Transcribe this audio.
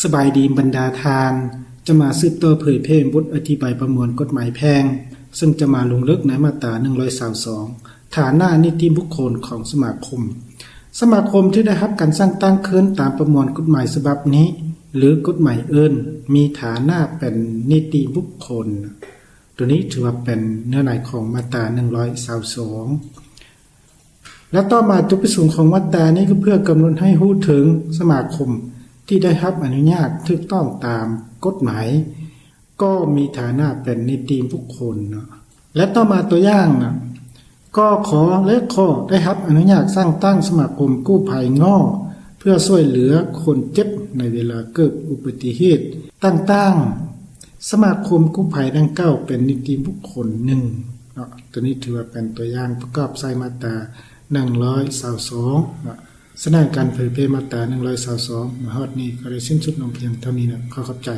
ສະບາຍດີບັນດາທ່ານ, ຈະມາສືບຕໍ່ເຜີຍແຜ່ບົດອະທິບາຍປະມວນກົດໝາຍແພ່ງ, ເຊິ່ງຈະມາລົງເລິກໃນມາດຕາໜຶ່ງຮ້ອຍຊາວສອງ ຖານະນິຕິບຸກຄົນຂອງສະມາຄົມ. ສະມາຄົມທີ່ໄດ້ຮັບການສ້າງຕັ້ງຂຶ້ນຕາມປະມວນກົດໝາຍສະບັບນີ້ ຫຼື ກົດໝາຍອື່ນ ມີຖານະເປັນນິຕິບຸກຄົນ. ໂຕນີ້ຖືວ່າເປັນເນື້ອໃນຂອງມາດຕາໜຶ່ງຮ້ອຍຊາວສອງ ແລະ ຕໍ່ມາຈຸດປະສົງຂອງມາດຕານີ້ກໍເພື່ອກຳນົດໃຫ້ຮູ້ເຖິງສະມາຄົມທີ່ໄດ້ຮັບອະນຸຍາດຖືກຕ້ອງຕາມກົດໝາຍ ກໍມີຖານະເປັນນິຕິບຸກຄົນເນາະ ແລະ ຕໍ່ມາຕົວຢ່າງນະ ກ ຂ ແລະ ຂ ໄດ້ຮັບອະນຸຍາດສ້າງຕັ້ງສະມາຄົມກູ້ໄພງໍ ເພື່ອຊ່ວຍເຫຼືອຄົນເຈັບໃນເວລາເກີດອຸບັດຕິເຫດຕ່າງໆ. ສະມາຄົມກູ້ໄພດັ່ງກ່າວເປັນນິຕິບຸກຄົນໜຶ່ງເນາະ. ໂຕນີ້ຖືວ່າເປັນຕົວຢ່າງປະກອບໃສ່ມາດຕາໜຶ່ງຮ້ອຍຊາວສອງເນາະ. ສະນັ້ນ ການເຜີຍແຜ່ມາດຕາໜຶ່ງຮ້ອຍຊາວສອງມາຮອດນີ້ກໍໄດ້ສິ້ນສຸດລົງພຽງເທົ່ານີ້ນະ. ຂໍຂອບໃຈ.